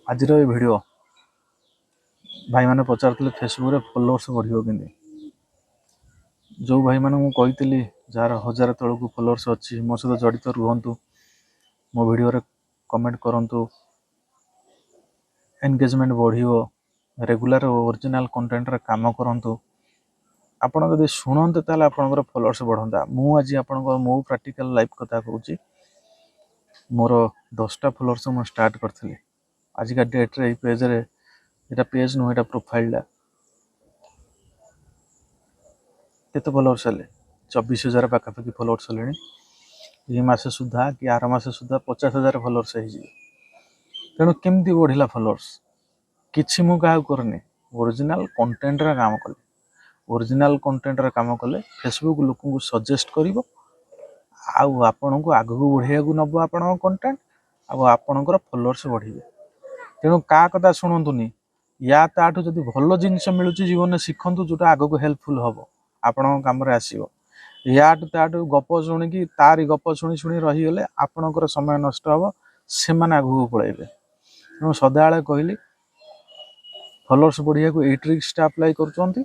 ଆଜିର ଏ ଭିଡ଼ିଓ, ଭାଇମାନେ ପଚାରୁଥିଲେ ଫେସବୁକ୍ରେ ଫଲୋଅର୍ସ ବଢ଼ିବ କେମିତି। ଯେଉଁ ଭାଇମାନଙ୍କୁ ମୁଁ କହିଥିଲି, ଯାହାର 1000 ତଳକୁ ଫଲୋଅର୍ସ ଅଛି, ମୋ ସହିତ ଜଡ଼ିତ ରୁହନ୍ତୁ, ମୋ ଭିଡ଼ିଓରେ କମେଣ୍ଟ କରନ୍ତୁ, ଏନଗେଜମେଣ୍ଟ ବଢ଼ିବ, ରେଗୁଲାର ଓରିଜିନାଲ୍ କଣ୍ଟେଣ୍ଟରେ କାମ କରନ୍ତୁ। ଆପଣ ଯଦି ଶୁଣନ୍ତେ, ତାହେଲେ ଆପଣଙ୍କର ଫଲୋଅର୍ସ ବଢ଼ନ୍ତା। ମୁଁ ଆଜି ଆପଣଙ୍କ ମୋ ପ୍ରାକ୍ଟିକାଲ ଲାଇଫ୍ କଥା କହୁଛି। ମୋର 10ଟା ଫଲୋଅର୍ସ ମୁଁ ଷ୍ଟାର୍ଟ କରିଥିଲି। ଆଜିକା ଡେଟ୍ରେ ଏଇ ପେଜ୍ରେ, ଏଇଟା ପେଜ୍ ନୁହେଁ, ଏଇଟା ପ୍ରୋଫାଇଲଟା, କେତେ ଫଲୋଅର୍ସ ହେଲେ? 24,000 ପାଖାପାଖି ଫଲୋଅର୍ସ ହେଲେଣି। ଏଇ ମାସ ସୁଦ୍ଧା କି ଆର ମାସ ସୁଦ୍ଧା 50,000 ଫଲୋଅର୍ସ ହେଇଯିବେ। ତେଣୁ କେମିତି ବଢ଼ିଲା ଫଲୋଅର୍ସ? କିଛି ମୁଁ କାହାକୁ କରିନି, ଓରିଜିନାଲ୍ କଣ୍ଟେଣ୍ଟରେ କାମ କଲି। ଓରିଜିନାଲ୍ କଣ୍ଟେଣ୍ଟରେ କାମ କଲେ ଫେସବୁକ୍ ଲୋକଙ୍କୁ ସଜେଷ୍ଟ କରିବ ଆଉ ଆପଣଙ୍କୁ ଆଗକୁ ବଢ଼ିବାକୁ ନେବ ଆପଣଙ୍କ କଣ୍ଟେଣ୍ଟ, ଆଉ ଆପଣଙ୍କର ଫଲୋଅର୍ସ ବଢ଼ିବେ। ତେଣୁ କାହା କଥା ଶୁଣନ୍ତୁନି। ୟା ତାଠୁ ଯଦି ଭଲ ଜିନିଷ ମିଳୁଛି ଜୀବନରେ, ଶିଖନ୍ତୁ, ଯେଉଁଟା ଆଗକୁ ହେଲ୍ପଫୁଲ୍ ହେବ, ଆପଣଙ୍କ କାମରେ ଆସିବ। ୟାଠୁ ତାଠୁ ଗପ ଶୁଣିକି, ତାରି ଗପ ଶୁଣି ଶୁଣି ରହିଗଲେ ଆପଣଙ୍କର ସମୟ ନଷ୍ଟ ହେବ, ସେମାନେ ଆଗକୁ ପଳେଇବେ। ତେଣୁ ସଦାବେଳେ କହିଲି, ଫଲୋଅର୍ସ ବଢ଼ିବାକୁ ଏଇ ଟ୍ରିକ୍ସଟା ଆପ୍ଲାଏ କରୁଛନ୍ତି।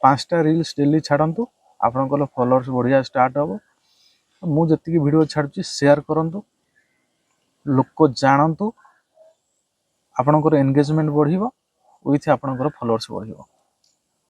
5ଟା ରିଲ୍ସ ଡେଲି ଛାଡ଼ନ୍ତୁ, ଆପଣଙ୍କର ଫଲୋଅର୍ସ ବଢ଼ିବା ଷ୍ଟାର୍ଟ ହେବ। ମୁଁ ଯେତିକି ଭିଡ଼ିଓ ଛାଡ଼ୁଛି, ସେୟାର କରନ୍ତୁ, ଲୋକ ଜାଣନ୍ତୁ, ଆପଣଙ୍କର ଏନଗେଜମେଣ୍ଟ ବଢ଼ିବ, ୱିଥ୍ ଆପଣଙ୍କର ଫଲୋଅର୍ସ ବଢ଼ିବ।